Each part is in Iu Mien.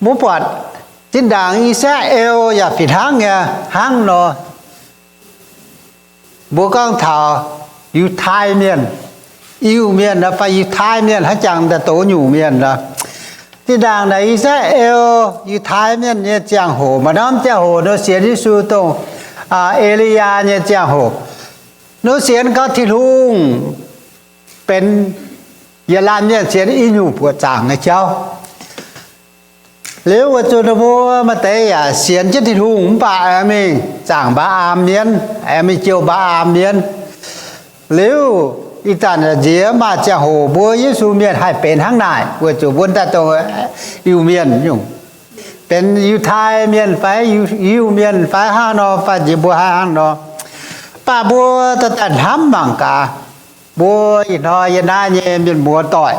Mbuo buatc zinh ndaangc I^saa^laa^en yaac fih hnangv nyei hnangv nor. Mbuo gorngv taux Yiutai Mienh, Iu-Mienh nor fai Yiutai Mienh hnangv, jangx daaih doz nyungc mienh nor. Zinh ndaangc naaic I^saa^laa^en, Yiutai Mienh nyei ziangh hoc, maaih norm ziangh hoc nor sienx Yesu, dongh E^li^yaa nyei ziangh hoc, nor sienx gau Tin-Hungh benx yietc laanh mienh sienx i nyungc buoqc zaangc nyei jauv. Liuz weic zuqc ninh mbuo maaih deix yaac sienx jienv Tin-Hungh mv baac aengx mingh zaangc Mbaa^am Mienv, aengx mingh jouh Mbaa^am Mienv. Liuz ih zanc yaac nziex maaih ziangh hoc mbuo Yesu Mienh haih benx hnangv naaic, weic zuqc mbuo daaih dongh Iu-Mienh nyungc, benx Yiutai Mienh fai Iu-Mienh fai hnangv nor, fai nziex mbuo haih hnangv nor. Mv baac mbuo daaih daaih hnamv mangc gaax, mbuo ih hnoi yiem naaiv nyei mienh muoz-doic,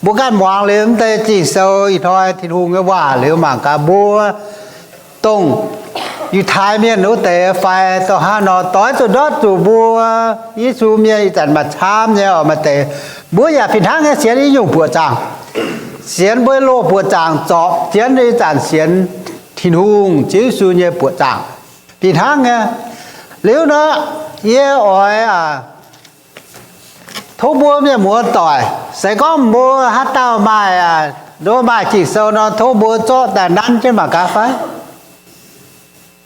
mbuo ganh muangx liuz mv deix Ging-Sou, ih hnoi Tin-Hungh nyei waac liuz mangc gaax, mbuo dongh Yiutai Mienh wuov deix fai dongh hnangv nor, doix zuqc ndortv zuqc mbuo Yesu Mienh ih zanc maaih camv nyei oc, maaih deix mbuo yaac fih hnangv nyei sienx i nyungc buoqc zaangc, sienx mbuo loz buoqc zaangc zorpc jienv ih zanc sienx Tin-Hungh, Ziouv Yesu nyei buoqc zaangc, fih hnangv nyei. Liuz nor, yie oix tov mbuo mienh muoz-doic, se gorngv mbuo haaix dauh maaih, mbuo maaih Ging-Sou nor, tov mbuo zorqv daaih nanv jienv mangc gaax fai.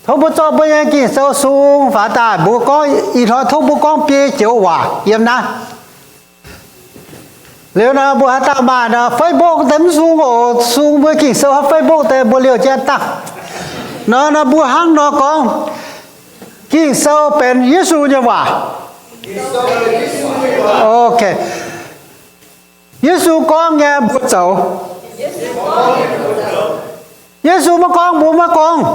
Tov mbuo zorqv mbuo nyei Ging-Sou sung faaux daaih, mbuo gorngv ih hnoi tov mbuo gorngv biei joux waac yiem naaiv. Liuz nor mbuo haaix dauh maaih nor Facebook deix mv sung oc, sung mbuo Ging-Sou haaix Facebook deix mbuo liouh jienv dangh. Nor nor mbuo hnangv nor gorngv, Ging-Sou benx Yesu nyei waac. Ok. Yesu gorngv nyei mbuo zoux. Yesu maiv gorngv mbuo maiv gorngv.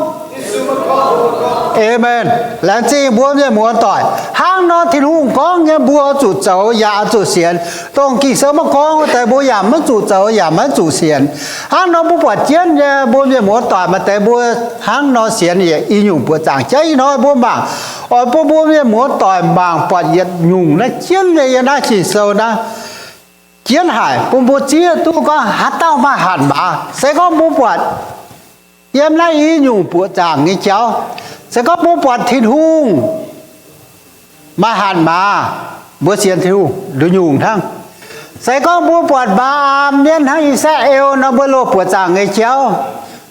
Aamen. Laengz zingh mbuo mienh muoz-doic. Hnangv nor Tin-Hungh gorngv nyei mbuo zuqc zoux yaac zuqc sienx. Dongh Ging-Sou maiv gorngv wuov deix mbuo yaac maiv zuqc zoux yaac maiv zuqc sienx. Hnangv nor mbuo buatc jienv nyei mbuo mienh muoz-doic maaih deix mbuo hnangv nor sienx yaac i nyungc buoqc zaangc. Jaiv ih hnoi mbuo mangc, oix bun mbuo mienh muoz-doic mangc buatc yietc nyungc naaiv jienv nyei yiem naaiv Ging-Sou naaiv. Jienv haic bun mbuo zieqv duqv gorngv haaix dauh maaih hatc maaz. Se gorngv mbuo buatc yiem naaiv i nyungc buoqc zaangc nyei jauv, se gorngv mbuo buatc Tin-Hungh maaih hatc maaz, mbuo sienx Tin-Hungh nduqc nyungc hnangv. Se gorngv mbuo buatc Mbaa^am Mienv hnangv I^saa^laa^en nor, mbuo loz buoqc zaangc nyei jauv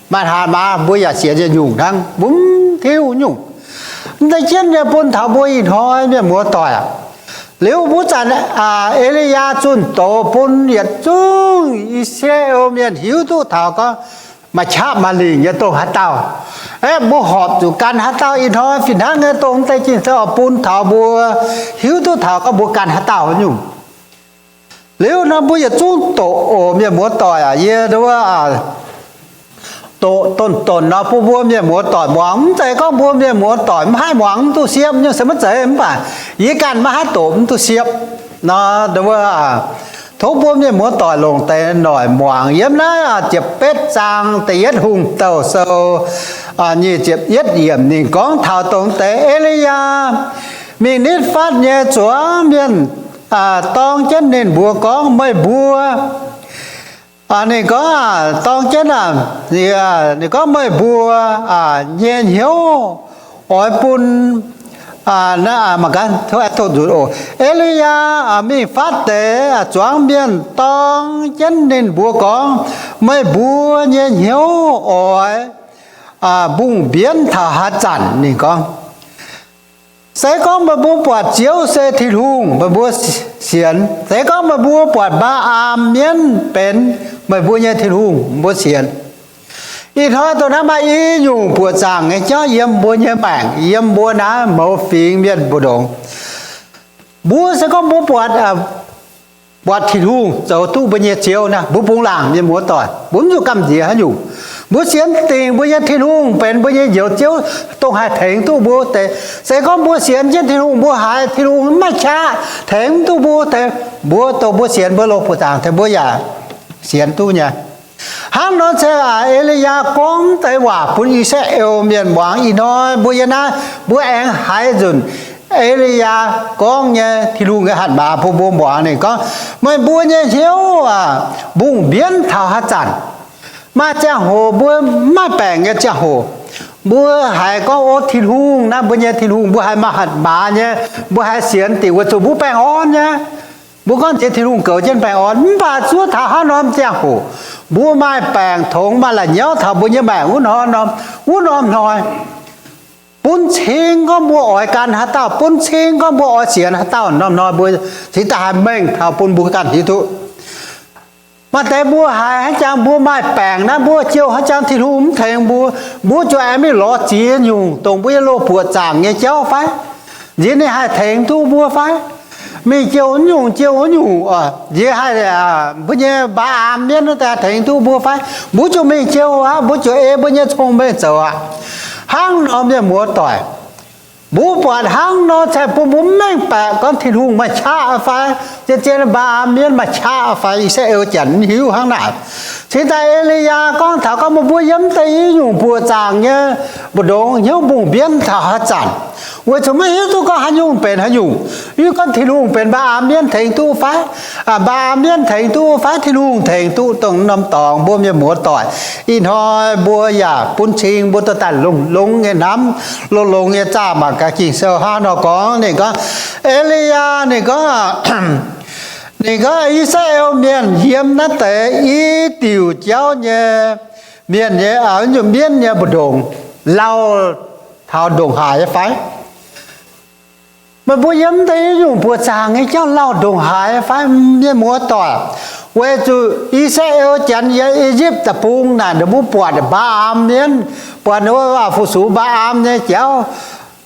maaih hatc maaz, mbuo yaac sienx yietc nyungc hnangv, mbuo mv tiuv nyungc. Mv deix jienv nyei bun taux mbuo ih hnoi mienh muoz-doic aac. Liuz wuov zanc E^li^yaa zunh doz bun yietc zungv I^saa^laa^en mienh hiuv duqv taux gorngv maaih qaqv maaih lingc nyei dongh haaix dauh. Aeqv, mbuo horpc zuqc gan haaix dauh ih hnoi fih hnangv nyei dongh mv deix Ging-Sou oix bun taux mbuo hiuv duqv taux gorngv mbuo gan haaix dauh nyungc. Liuz nor mbuo yietc zungv doqc oc, mienh muoz-doic aac. Yie wuov doqc donc donc nor bun mbuo mienh muoz-doic muangx. Mv zeiz gorngv mbuo mienh muoz-doic mv haih muangx mv duqv siepv nyungc se maiv zeiz, mv baac yie ganh maiv haih doqc mv duqv siepv nor, wuov tov mbuo mienh muoz-doic longc deix noic muangx. Yiem naaiv ziepc betv zaang da'yietv Hungh Douh Sou nyic ziepc yietv yiemc ninh gorngv taux dongh deix E^li^yaa mingh nitv fatv nyei zuangx mienh dorng jienv ninh mbuo gorngv, meih mbuo Ninh gorngv, dorng jienv, ninh gorngv, meih mbuo nyei hnyouv oix bun, E^li^yaa mingh fatv deix zuangx mienh dorng jienv ninh mbuo gorngv, meih mbuo nyei hnyouv oix mbungh mbienv taux haaix zanc? Ninh gorngv, se gorngv meih mbuo buatc Ziouv se Tin-Hungh, meih mbuo sienx. Se gorngv meih mbuo buatc Mbaa^am Mienv benx meih mbuo nyei Tin-Hungh, mbuo sienx. Ih hnoi dongh naaiv maaih i nyungc buoqc zaangc nyei jauv yiem mbuo nyei maengc, yiem mbuo naaiv mouz fingx mienh mbu'ndongx. Mbuo se gorngv mbuo buatc, buatc Tin-Hungh zoux duqv mbuo nyei Ziouv naaiv, mbuo bungx laangc, mienh muoz-doic, mbuo mv zuqc gamh nziex haaix nyungc. Mbuo sienx dingc mbuo nyei Tin-Hungh benx mbuo nyei Njoux Ziouv, dongh haih tengx duqv mbuo wuov deix. Se gorngv mbuo sienx jienv Tin-Hungh, mbuo haiz Tin-Hungh maiv qaqv tengx mv duqv mbuo wuov deix, mbuo dongh mbuo sienx mbuo loz buoqc zaangc tengx mbuo yaac sienx duqv nyei. Hnangv nor se aac, E^li^yaa gorngv deix waac bun I^saa^laa^en Mienh muangx. Ih hnoi mbuo yiem naaiv, mbuo aengx haiz nzunc E^li^yaa gorngv nyei Tin-Hungh nyei hatc maaz bun mbuo muangx. Ninh gorngv, meih mbuo nyei hnyouv aah, mbungh mbienv taux haaix zanc? Maaih ziangh hoc mbuo mv maaih baengc nyei ziangh hoc, mbuo haiz gorngv, o, Tin-Hungh naaiv, mbuo nyei Tin-Hungh, mbuo haiz maaih hatc maaz nyei, mbuo haiz sienx dingc weic zuqc mbuo baengh orn nyei. Mbuo gorngv jiex Tin-Hungh goux jienv baengh orn, mv baac zuov taux haaix norm ziangh hoc, mbuo maaih baengc tongx, maaih la'nyauv taux mbuo nyei maengc wuov norm, wuov norm hnoi, bun cing gorngv mbuo oix gan haaix dauh, bun cing gorngv mbuo oix sienx haaix dauh norm hnoi, mbuo cingx daaih haih mengh taux bun mbuo ganh hiuv duqv. Maaih deix mbuo haiz hnangv jangx mbuo maaih baengc naaiv, mbuo jouh hnangv jangx Tin-Hungh mv tengx mbuo, mbuo ziouc aengx mingh lorz ziex nyungc dongh mbuo nyei loz-buoqc zaangc nyei jauv fai? Nziex ninh haih tengx duqv mbuo fai? Mingh jouh wuov nyungc, jouh wuov nyungc, nziex haih, mbuo nyei mbaa-aam mienv wuov deix tengx duqv mbuo fai? Mbuo ziouc mingh jouh aqv, mbuo ziouc ei mbuo nyei cong-mengh zoux aqv. Hnangv nor, mienh muoz-doic, mbuo buatc hnangv nor, cingx bun mbuo mv mengh baeqc gorngv Tin-Hungh maaih qaqv fai, zien-zien mbaa-aam mienv maaih qaqv fai, I^saa^laa^en Janx mv hiuv hnangv naaic. Cingx daaih E^li^yaa gorngv taux gorngv meih mbuo yiem deix i nyungc buoqc zaangc nyei mbu'ndongx hnyouv mbungh mbienv taux haaix zanc, weic zuqc maiv hiuv duqv gorngv haaix nyungc benx haaix nyungc. Yie gorngv Tin-Hungh benx mbaa-aam mienv tengx duqv fai? Mbaa-aam mienv tengx duqv fai Tin-Hungh tengx duqv dongh norm dorngx? Mbuo mienh muoz-doic, ih hnoi mbuo yaac bun cing mbuo dorh daaih longx-longx nyei hnamv, longx-longx nyei zaah mangc gaax Ging-Sou hnangv nor gorngv. Ninh gorngv, E^li^yaa ninh gorngv, ninh gorngv I^saa^laa^en Mienh yiem naaiv deix i diuc jauv nyei mienh nyei, mienv nyei mbu'ndongx lauh taux ndongc haaix nyei fai? Meih mbuo yiem deix i nyungc buoqc zaangc nyei jauv lauh ndongc haaix fai, mienh muoz-doic? Weic zuqc I^saa^laa^en Janx yiem I^yipv Deic-Bung naaic, ninh mbuo buatc mbaa-aam mienv, buatc ninh mbuo fu-sux mbaa-aam nyei jauv,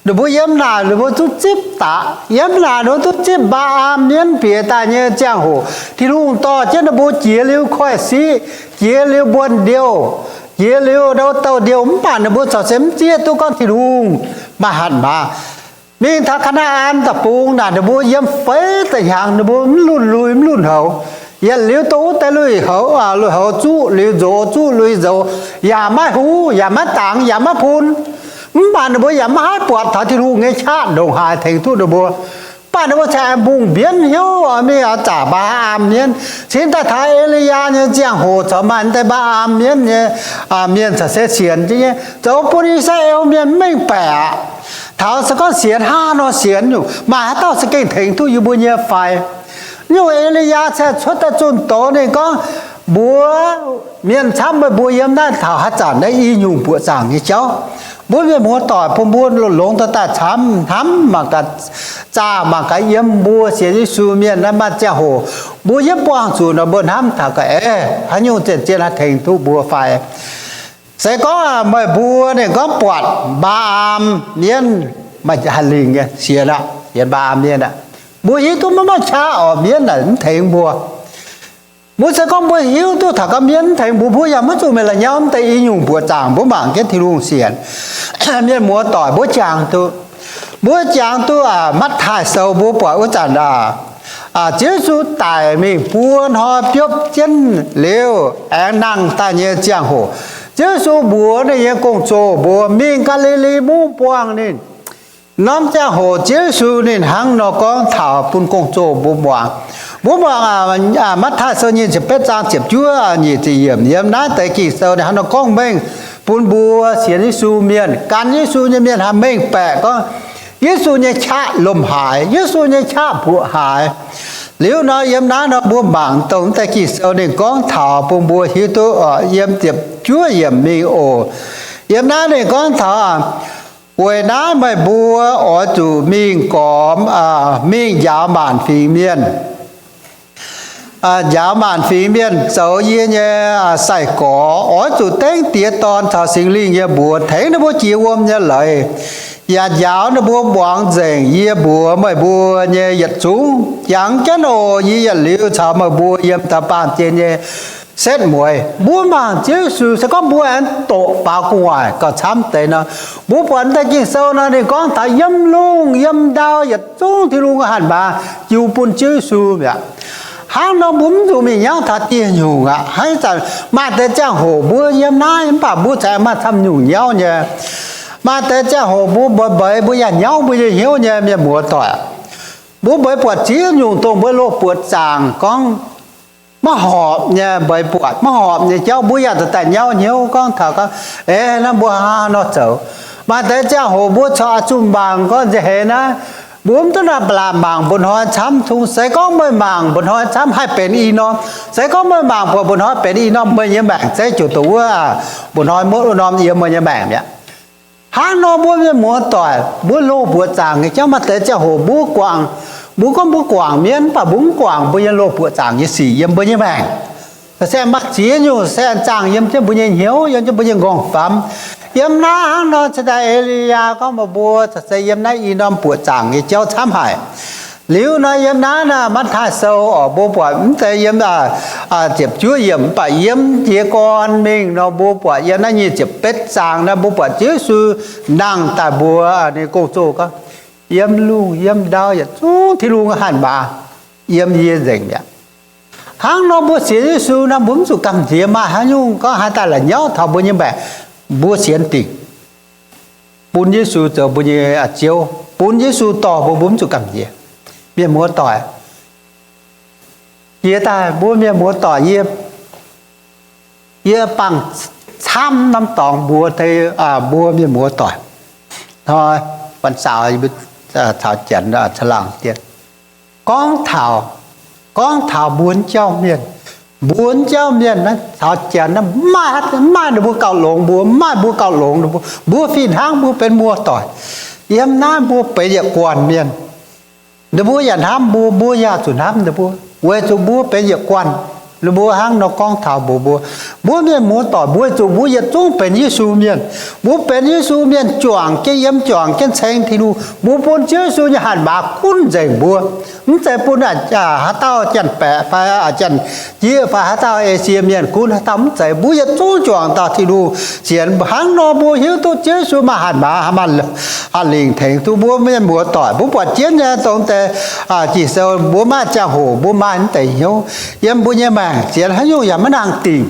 ninh mbuo yiem naaic ninh mbuo duqv zipv daqc. Yiem naaic ninh mbuo duqv zipv mbaa-aam mienv bieqc daaih nyei ziangh hoc, Tin-Hungh dorh jienv ninh mbuo jiex liuz koiv-siqv, jiex liuz mbuonx-ndiouh, jiex liuz ndau douh ndiouh, mv baac ninh mbuo corc se mv zieqv duqv gorngv Tin-Hungh maaih hatc maaz. Mingh taux Kaa^naa^an Deic-Bung naaic, ninh mbuo yiem feix da'hnyangx ninh mbuo mv lunh lui mv lunh houx. Yietc liuz dongh wuov deix lui-houx, lui-houx zuqv liuz nzox, zuqv lui nzox, yaac maiv huv, yaac maiv dangx, yaac maiv bun. Mv baac ninh mbuo yaac maiv haih buatc taux Tin-Hungh nyei qaqv ndongc haaix tengx duqv ninh mbuo. Mv baac ninh mbuo cingx mbungh mbienv hnyouv mingh oix zaangc mbaa-aam mienv. Cingx daaih taux E^li^yaa nyei ziangh hoc corc maaih deix mbaa-aam mienv nyei mienh corc se sienx jienv nyei, zoux bun I^saa^laa^en Mienh mv mengh baeqc aqv. Taux se gorngv sienx hnangv nor sienx nyungc, maaih haaix dauh se gengh tengx duqv yie mbuo nyei fai? Nyungc E^li^yaa cingx cuotv daaih zunh doz ninh gorngv, mbuox mienh camv, meih mbuo yiem naaiv taux haaix zanc naaiv i nyungc buoqc zaangc nyei jauv? Mbuo mienh muoz-doic, bun mbuo longx-longx dorh daaih camv hnamv mangc gaax, zaah mangc gaax yiem mbuo sienx Yesu mienh naaiv maaih ziangh hoc mbuo yiem buangh zuqc nor mbuo hnamv taux ga'naaiv haaix nyungc zien-zien haih tengx duqv mbuo fai? Se gorngv meih mbuo ninh gorngv buatc mbaa-aam mienv, maaih haih lingh nyei sienx aqv, sienx mbaa-aam mienv aqv. Mbuo hiuv duqv maiv maaih qaqv oc, mienv naaic mv tengx mbuo. Mbuo se gorngv mbuo hiuv duqv taux gorngv mienv mv tengx mbuo, mbuo yaac maiv zuqc mingh la'nyauv mv deix i nyungc buoqc zaangc mbuo mangc jienv Tin-Hungh sienx. Mienh muoz-doic, mbuo jangx duqv, mbuo jangx duqv aac, Matv^taai Sou mbuo buatc wuov zanc aac, Ziouv Yesu daic mingh buo hnoi biopv jienv liuz aengx nangh daaih nyei ziangh hoc, Ziouv Yesu mbuox ninh nyei gong-zoh mbuo mingh Gaa^li^li Mungv buangh ninh. Norm ziangh hoc Ziouv Yesu ninh hnangv nor gorngv taux bun gong-zoh mbuo muangx. Mbuo muangx Matv^taai Sou nyic ziepc betv zaang ziepc juov nyic ziepc yiemc, yiem naaiv deix Ging-Sou ninh hnangv nor gorngv mengh bun mbuo sienx Yesu mienh, gan Yesu nyei mienh haih mengh baeqc gorngv Yesu nyei qaqv lomh haaix, Yesu nyei qaqv mbuoqc haaix. Liuz nor yiem naaiv nor mbuo mangc dongh deix Ging-Sou ninh gorngv taux bun mbuo hiuv duqv yiem ziepc juov yiemc mingh oc. Yiem naaiv ninh gorngv taux, weic naaiv meih mbuo oix zuqc mingh gormx, mingh njaaux maanc fingx mienh, njaaux maanc fingx mienh zoux yie nyei sai-gorx. Oix zuqc dengv Diex, Dorn caux Singx Lingh nyei mbuox tengx ninh mbuo jiex wuom nyei leiz, yaac njaaux ninh mbuo muangx nzengc yie mbuox meih mbuo nyei yietc zungv. Jangx jienv oc, yie yietc liuz caux meih mbuo yiem dauh baamh gen nyei setv mueiz. Mbuo mangc Ziouv Yesu se gorngv mbuo aengx doqc faaux gu'nguaaic gauh camv deix nor, mbuo buatc deix Ging-Sou nor ninh gorngv taux yiem lungh yiem ndau yietc zungv Tin-Hungh hatc maaz jiu bun Ziouv Yesu mi'aqv. Hnangv nor mbuo mv zuqc mingh nyauv taux dieh nyungc aqv. Hnangv ih zanc maaih deix ziangh hoc mbuo yiem naaiv mv baac mbuo cingx maaih camv nyungc nyauv nyei. Maaih deix ziangh hoc mbuo mbeix mbeix mbuo yaac nyauv mbuo nyei hnyouv nyei, mienh muoz-doic. Mbuo mbeix buatc ziex nyungc dongh mbuo loz-buoqc zaangc gorngv maiv horpc nyei mbeix buatc, maiv horpc nyei jauv, mbuo yaac daaih nyauv hnyouv gorngv taux gorngv, eix, naaiv mbuo hnangv haaix nor zoux? Maaih deix ziangh hoc mbuo corc oix zuqc mangc gorngv nziex heix naaiv, mbuo mv duqv nangh ba'laqc mangc mba'hnoi camv. Tungx se gorngv meih mangc mba'hnoi camv haih benx i norm. Se gorngv meih mangc buatc mba'hnoi benx i norm, meih nyei maengc zeiz ziouc dongh wuov mba'hnoi muotv wuov norm yiem meih nyei maengc mi'aqv. Hnangv nor mbuo mienh muoz-doic, mbuo loz-mbuoqc zaangc nyei jauv maaih deix ziangh hoc mbuo guangc, mbuo gorngv mbuo guangc mienv, mv baac mbuo mv guangc mbuo nyei loz-mbuoqc zaangc nyei sic yiem mbuo nyei maengc. Se maiv ziex nyungc se zaangh yiem jienv mbuo nyei hnyouv, yiem jienv mbuo nyei nqorngv-famv. Yiem naaiv hnangv nor, cingx daaih E^li^yaa gorngv mbuox mbuo, se yiem naaiv i norm buoqc zaangc nyei jauv camv haic. Liuz nor yiem naaiv naaic Matv^taai Sou oc, mbuo buatc mv zeiz yiem ziepc juov yiemc, mv baac yiem jiez gorn mingh nor mbuo buatc yiem naaiv nyic ziepc betv zaang naaiv mbuo buatc Ziouv Yesu nangh daaih mbuox ninh gong-zoh gorngv, yiem lungh yiem ndau yietc zungv Tin-Hungh hatc maaz yiem yie nzengc mi'aqv. Hnangv nor mbuo sienx Yesu nor mbuo mv zuqc gamh nziex maaih haaix nyungc gorngv haaix daaih la'nyauv taux mbuo nyei maengc. Mbuo sienx dingc bun Yesu zoux mbuo nyei Ziouv, bun Yesu dorh mbuo, mbuo mv zuqc gamh nziex. Mienh muoz-doic, jiex daaih mbuo mienh muoz-doic, yie, yie bangc camv norm dorngx mbuox deix mbuo mienh muoz-doic. Hnoi, banh zaaux, caux Janx caangh laangh dien gorngv taux, gorngv taux mbuo jauv mienh, mbuo jauv mienh naaiv caux Janx naaiv maaih, maaih ninh mbuo gauh longx mbuo, maaih mbuo gauh longx ninh mbuo. Mbuo fih hnangv mbuo benx muoz-doic, yiem naaiv mbuo benx yietc guanh mienh. Ninh mbuo yaac hnamv mbuo, mbuo yaac zuqc hnamv ninh mbuo, weic zuqc mbuo benx yietc guanh. Ninh mbuo hnangv nor gorngv taux mbuox mbuo, mbuo mienh muoz-doic, weic zuqc mbuo yietc zungv benx Yesu mienh. Mbuo benx Yesu mienh juangc jienv, yiem juangc jienv ceng Tin-Hungh. Mbuo bun Ziouv Yesu nyei hatc maaz gunv nzengc mbuo. Mv zeiz bun haaix dauh janx-baeqc fai janx-jieqv fai haaix dauh Esie mienh gunv, haaix dauh mv zeiz. Mbuo yietc zungv juangc dauh Tin-Hungh sienx. Hnangv nor mbuo hiuv duqv Ziouv Yesu maaih hatc maaz, maaih hatc lingc tengx duqv mbuo mienh muoz-doic. Mbuo buatc jienv nyei dongh deix Ging-Sou, mbuo maaih ziangh hoc mbuo maaih mv deix hnyouv yiem mbuo nyei maengc, sienx haaix nyungc yaac maiv nangc dingc,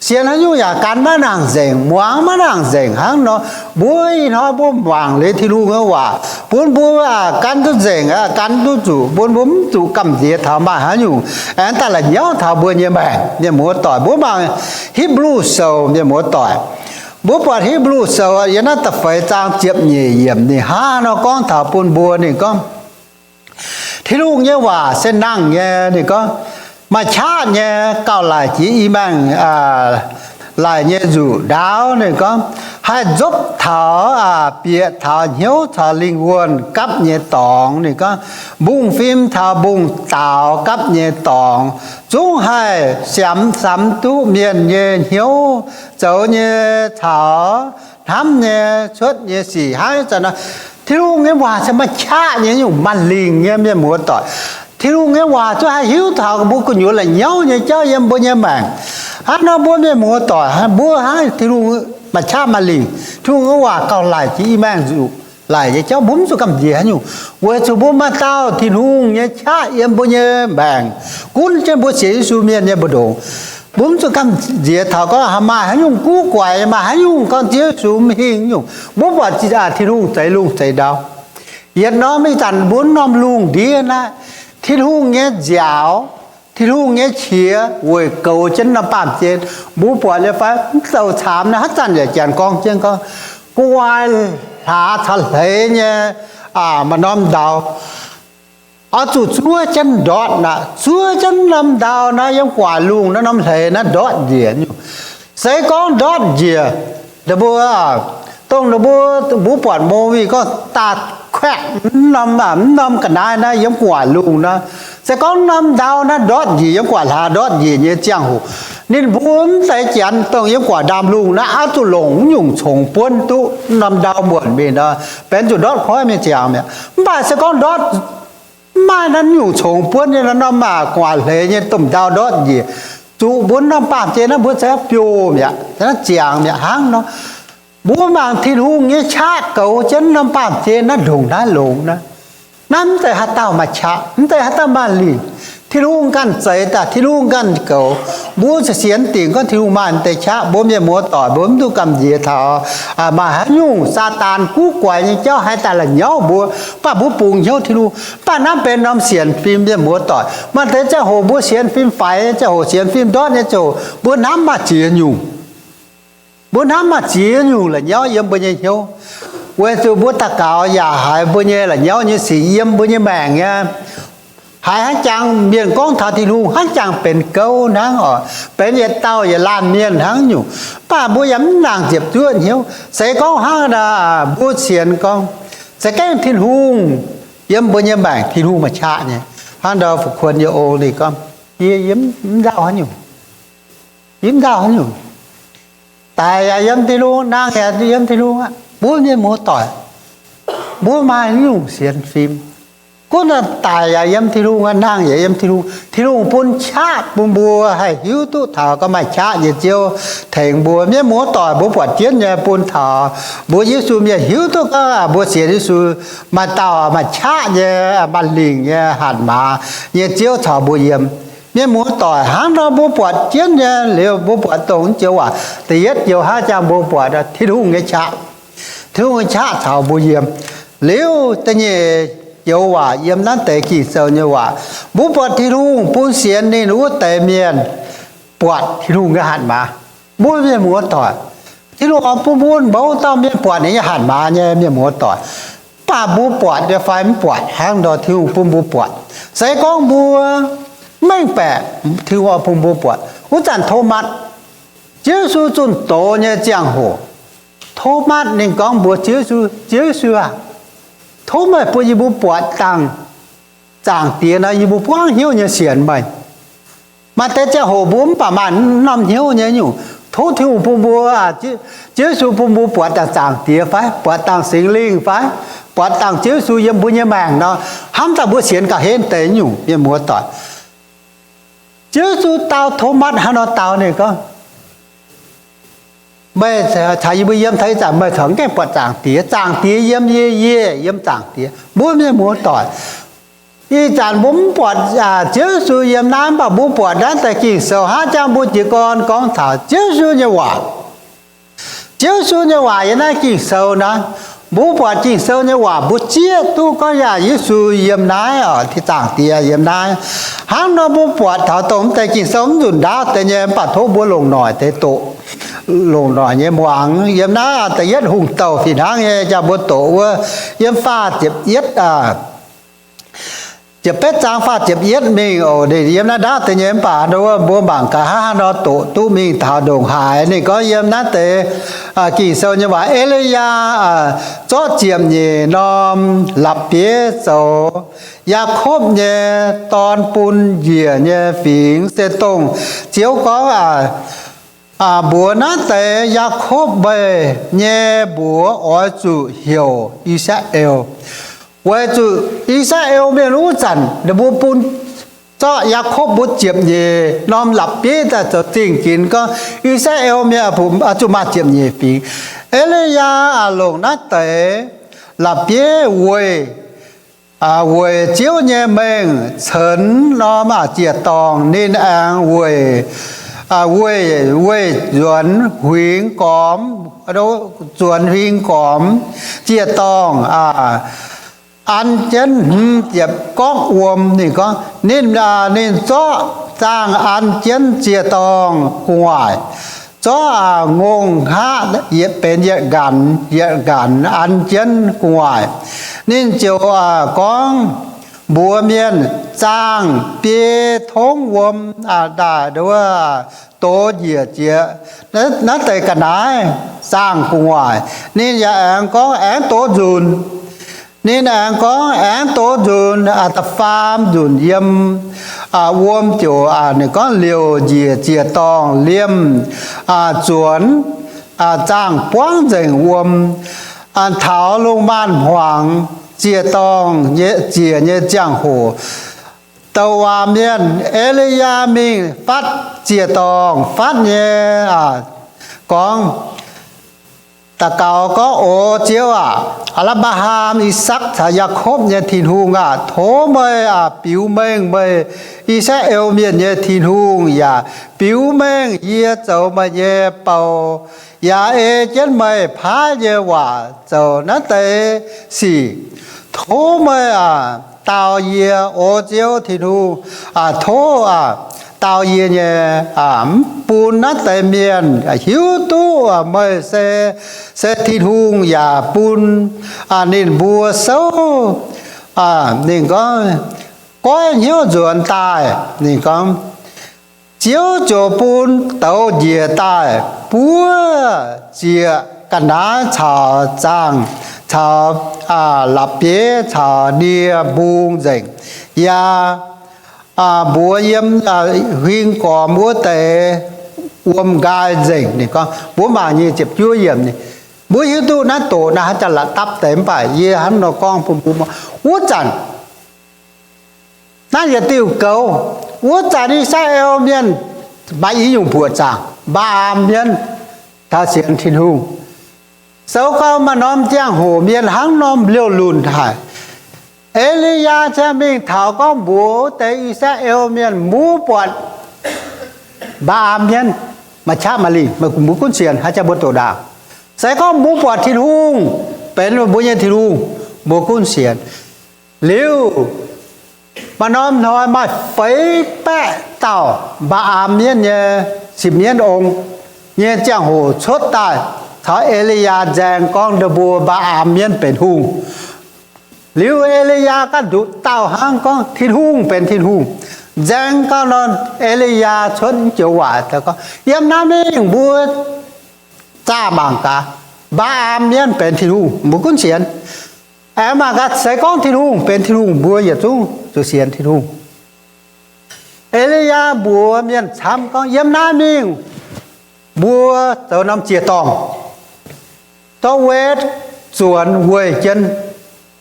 sienx haaix nyungc yaac gan maiv nangc nzengc, muangx maiv nangc nzengc. Hnangv nor, mbuo ih hnoi mbuo mangc liuz Tin-Hungh nyei waac bun mbuo gan duqv nzengc, gan duqv zuqc, bun mbuo mv zuqc gamh nziex taux maaih haaix nyungc aengx daaih la'nyauv taux mbuo nyei maengc. Mienh muoz-doic, mbuo mangc Hipv^lu Sou, mienh muoz-doic, mbuo buatc Hipv^lu Sou yiem naaiv da'feix zaang ziepc nyeic yiemc ninh hnangv haaix nor gorngv taux bun mbuo. Ninh gorngv, Tin-Hungh nyei waac se nangh nyei. Ninh gorngv, maaih qaqv nyei, gauh laic jiex i maengh laic nyei nzuqc ndaauv. Ninh gorngv, haih nzopv taux, bieqc taux hnyouv caux lingh wuonh gapv nyei dorngx. Ninh gorngv, mbungv-fim taux mbungv-daaux gapv nyei dorngx zungv haih siamx samx duqv mienh nyei hnyouv zoux nyei caux hnamv nyei cuotv nyei sic. Hnangv ih zanc nor, Tin-Hungh nyei waac se maaih qaqv nyei, nyungc maaih lingc nyei, mienh muoz-doic. Tin-Hungh nyei waac zungv haih hiuv taux mbuo gu'nyuoz la'nyauv nyei jauv yiem mbuo nyei maengc. Hnangv nor mbuo mienh muoz-doic, mbuo hnangv Tin-Hungh maaih qaqv maaih lingc. Tin-Hungh nyei waac gauh laic jiex i maengh nzuqc laic nyei jauv, mbuo mv zuqc gamh nziex haaix nyungc, weic zuqc mbuo maaih dauh Tin-Hungh nyei qaqv yiem mbuo nyei maengc, gunv jienv mbuo sienx Yesu mienh nyei mbu'ndongx. Mbuo mv zuqc gamh nziex taux gorngv maaih haaix nyungc guv guaix, maaih haaix nyungc gorngv Ziouv Yesu mv hingh nyungc. Mbuo buatc Tin-Hungh zeix lungh zeix ndau. Yietc norm ih zanc mbuo norm lungh ndiev naaiv, Tin-Hungh nyei nziaaux, Tin-Hungh nyei qiex weic goux jienv norm baamh gen. Mbuo buatc liuz fai mv zoux caamx naaiv, haaix zanc yaac janx gorngv jienv gorngv, gu'nguaaic hlaax caux hleix nyei maaih norm ndau oix zuqc zuov jienv ndortv aqv. Zuov jienv norm ndau naaiv yiem gu'nguaaic lungh naaiv norm hleix naaiv ndortv njiec nyungc. Se gorngv ndortv njiec, ninh mbuo, dongh ninh mbuo, mbuo buatc movie gorngv da'kuaeqv norm, mv norm ga'naaiv naaiv yiem gu'nguaaic lungh naaiv, se gorngv norm ndau naaiv ndortv njiec, yiem gu'nguaaic hlaax ndortv njiec nyei ziangh hoc, ninh mbuo mv deix janx dongh yiem gu'nguaaic ndaamv-lungh naaiv oix zuqc longc nyungc congx buonv duqv norm ndau muonc mingh nor, benx zuqc ndortv koiv mingh ziangx mi'aqv. Mv baac se gorngv ndortv mv maaih naaiv nyungc congx buonv nyei nor, norm gu'nguaaic hleix nyei domh ndau ndortv njiec, zuqc mbuo norm baamh gen naaiv mbuo cingx biouh mi'aqv, naaiv ziangx mi'aqv. Hnangv nor, mbuo mangc Tin-Hungh nyei qaqv goux jienv norm baamh gen naaiv ndongc naaiv longx naaiv. Naaiv mv zeiz haaix dauh maaih qaqv, mv zeiz haaix dauh maaih lingc. Tin-Hungh ganh zeix daaih, Tin-Hungh ganh goux. Mbuo sienx dingc gorngv Tin-Hungh maaih deix qaqv, mbuo mienh muoz-doic mbuo mv duqv gamh nziex taux maaih haaix nyungc Saadaan guv guaix nyei jauv haih daaih la'nyauv mbuo, mv baac mbuo bungx hnyouv Tin-Hungh. Mv baac naaiv benx norm sienx fim, mienh muoz-doic. Maaih deix ziangh hoc mbuo sienx fim faix nyei ziangh hoc, sienx fim ndortv nyei ziangh hoc, mbuo hnamv maaih ziex nyungc. Mbuo hnamv maaih ziex nyungc la'nyauv yiem mbuo nyei hnyouv, weic zuqc mbuo daux gaux yaac haiz mbuo nyei la'nyauv nyei sic yiem mbuo nyei maengc nyei. Haiz hnangv jangx mienh gorngv taux Tin-Hungh hnangv jangx benx gouv hnangv oc, benx yietc dauh yietc laanh mienh hnangv nyungc. Mv baac mbuo yaac mv nangc ziepc zuoqv hnyouv. Se gorngv hnangv naaic mbuo sienx gorngv za'gengh Tin-Hungh yiem mbuo nyei maengc, Tin-Hungh maaih qaqv nyei. Hnangv ndau Fu-Kuon nyei ong ninh gorngv, yie mv nzauh haaix nyungc, yie mv nzauh haaix nyungc. Daic yaac yiem Tin-Hungh, nangh yaac yiem Tin-Hungh aqv. Mbuo mienh muoz-doic, mbuo maaih nyungc sienx fim. Gunv daic yaac yiem Tin-Hungh, nangh yaac yiem Tin-Hungh. Tin-Hungh bun qaqv bun mbuo haih hiuv duqv taux gorngv maaih qaqv nyei Ziouv tengx mbuo. Mienh muoz-doic, mbuo buatc jienv nyei bun taux mbuo Yesu mienh hiuv duqv gorngv mbuo sienx Yesu maaih dauh maaih qaqv nyei, maaih lingc nyei, hatc maaz nyei Ziouv caux mbuo yiem. Mienh muoz-doic, hnangv nor mbuo buatc jienv nyei liuz, mbuo buatc dongh joux waac da'yietv joux hnangv jangx mbuo buatc Tin-Hungh nyei qaqv. Tin-Hungh nyei qaqv caux mbuo yiem. Liuz da'nyeic joux waac yiem naaiv deix Ging-Sou nyei waac, mbuo buatc Tin-Hungh bun sienx ninh wuov deix mienh buatc Tin-Hungh nyei hatc maaz. Mbuo mienh muoz-doic, Tin-Hungh oix bun mbuo mouz dauh mienh buatc ninh nyei hatc maaz nyei, mienh muoz-doic. Mv baac mbuo buatc nyei fai mv buatc, hnangv nor Tin-Hungh bun mbuo buatc. Se gorngv mbuo mengh baeqc, Tin-Hungh oix bun mbuo buatc. Wuov zanc Tomatv, Ziouv Yesu zunh doz nyei ziangh hoc, Tomatv ninh gorngv mbuox Ziouv Yesu, Ziouv Yesu aah, tov meih bun yie mbuo buatc dangh Zaangc Diex nor, yie mbuo buangv hnyouv nyei sienx meih. Maaih deix ziangh hoc mbuo mv baac maaih norm hnyouv nyei nyungc. Tov Tin-Hungh bun mbuo, Ziouv Yesu bun mbuo buatc dangh Zaangc Diex fai, buatc dangh Singx Lingh fai, buatc dangh Ziouv Yesu yiem mbuo nyei maengc nor, hnamv daaih mbuo sienx gauh henv deix nyungc, mienh muoz-doic. Ziouv Yesu dau Tomatv hnangv nor dau ninh gorngv, meih caux yie mbuo yiem taux ih zanc, meih corc mv gaengh buatc Zaangc Diex. Zaangc Diex yiem yie, yie yiem Zaangc Diex. Mbuo mienh muoz-doic, ih zanc mbuo mv buatc Ziouv Yesu yiem naaiv, mv baac mbuo buatc naaiv deix Ging-Sou hnangv jangx mbuo jiez gorn gorngv taux Ziouv Yesu nyei waac. Ziouv Yesu nyei waac yiem naaiv Ging-Sou naaiv. Mbuo buatc Ging-Sou nyei waac, mbuo zieqv duqv gorngv yaac Yesu yiem naaiv oc, Zaangc Diex yiem naaiv. Hnangv nor mbuo buatc taux dongh mv deix Ging-Sou mv nzunc ndaauv deix nyei, mv baac tov mbuo longc noic deix doqc, longc noic nyei muangx. Yiem naaiv da'yietv hungh douh fih hnangv nyei, jangx mbuo doqc wuov, yiem faah ziepc yietv, ziepc betv zaang faah ziepc yietv mingh oc. Ninh yiem naaiv ndaauv deix nyei, mv baac wuov mbuo mangc gaax hnangv haaix nor doqc duqv mingh taux ndongc haaix. Ninh gorngv yiem naaiv deix Ging-Sou nyei waac, E^li^yaa zorqv ziepc nyeic norm la'bieiv zoux Yaakopv nyei dorn bun njiec nyei fingx, se dongh Ziouv gorngv mbuox naaiv deix, Yaakopv meih nyei mbuox oix zuqc heuc I^saa^laa^en. Weic zuqc I^saa^laa^en Mienh wuov zanc ninh mbuo bun zorqv Yaakopv mbuo ziepc nyeic norm la'bieiv daaih zoux zingh ginx gorngv I^saa^laa^en Mienh zuqc maaih ziepc nyeic fingx. E^li^yaa longc naaiv deix la'bieiv weih, weic Ziouv nyei mengh cenx norm ziec-dorngh. Ninh aengx weic, weic, weic nzuonx huingx gormx, nzuonx huingx gormx ziec-dorngh an jienv hmz ziepc gorngv wuom. Ninh gorngv ninh, ninh zorqv zaangh an jienv ziec-dorngh gu'nguaaic, zorqv ngongh haqv yietc benx yietc nqanx, yietc nqanx an jienv gu'nguaaic. Ninh ziouc gorngv mbuox mienh, zaangh biei tongv wuom daaih wuov dox njiec ziex. Naaiv deix ga'naaiv zaangh gu'nguaaic. Ninh yaac aengx gorngv aengx dox nzunc. Ninh aengx gorngv aengx dox nzunc, da'faam nzunc yiem wuom ziouc, ninh gorngv liouc njiec ziec-dorngh liemh zuonx, zaangh buangv nzengc wuom, taux lungh maanz hmuangx ziec-dorngh ziec nyei ziangh hoc, douc waac mienh E^li^yaa mingh fatv ziec-dorngh fatv nyei gorngv, daux gaux gorngv, O Ziouv aac, Apc^laa^ham, I^sakc caux Yaakopv nyei Tin-Hungh aah! Tov meih aac, biux mengh meih I^saa^laa^en Mienh nyei Tin-Hungh yaac biux mengh yie zoux meih nyei bou, yaac ei jienv meih paaiv nyei waac zoux naaiv deix sic. Tov meih aac, daauh yie, O Ziouv Tin-Hungh, tov aac, daauh yie nyei, mv bun naaiv deix mienh hiuv duqv meih se, se Tin-Hungh, yaac bun ninh mbuo souv, ninh gorngv, goiv hnyouv nzuonx daaih. Ninh gorngv, Ziouv ziouc bun douz njiec daaih buov zieqc ga'naaiv caux zaangh caux la'bieiv caux nie mbung nzengc, yaac mbuox yiem huing gormx wuov deix wuom nqaai nzengc. Ninh gorngv, mbuo mangc nyic ziepc juov yiemc, mbuo hiuv duqv naaiv doqc naaiv haaix zanc la'dapv deix, mv baac yie hnangv nor gorngv bun mbuo, wuov zanc naaiv yietc diuh goux, wuov zanc I^saa^laa^en Mienh maaih i nyungc buoqc zaangc, Mbaa^am Mienv, taux sienx Tin-Hungh. Zoux gau maaih norm ziangh hoc mienh hnangv norm liouh lunc haic. E^li^yaa ziangh mingh taux gorngv mbuox wuov deix I^saa^laa^en Mienh, mbuo buatc Mbaa^am Mienv maaih qaqv maaih lingh, meih mbuo gunv sienx, haaix zanc mbuo doqc ndaangc. Se gorngv mbuo buatc Tin-Hungh benx mbuo nyei Tin-Hungh, mbuo gunv sienx. Liuz maaih norm hnoi maaih feix baeqv dauh Mbaa^am Mienv nyei, sipv mienv ong nyei ziangh hoc cuotv daaih caux E^li^yaa nzaeng gorngv ninh mbuo Mbaa^am Mienv benx hungh. Liuz E^li^yaa ganh nduqc dauh hnangv gorngv Tin-Hungh benx Tin-Hungh. Nzaeng gau nor, E^li^yaa cuotv joux waac gorngv, yiem naaiv mingh mbuo zaah mangc gaax, Mbaa^am Mienv benx Tin-Hungh, mbuo gunv sienx. Aengx mangc gaax, se gorngv Tin-Hungh benx Tin-Hungh, mbuo yietc zungv zuqc sienx Tin-Hungh. E^li^yaa mbuox mienh camv gorngv, yiem naaiv mingh mbuo zoux norm ziec-dorngh, zorqv wetv zuonx weih jienv,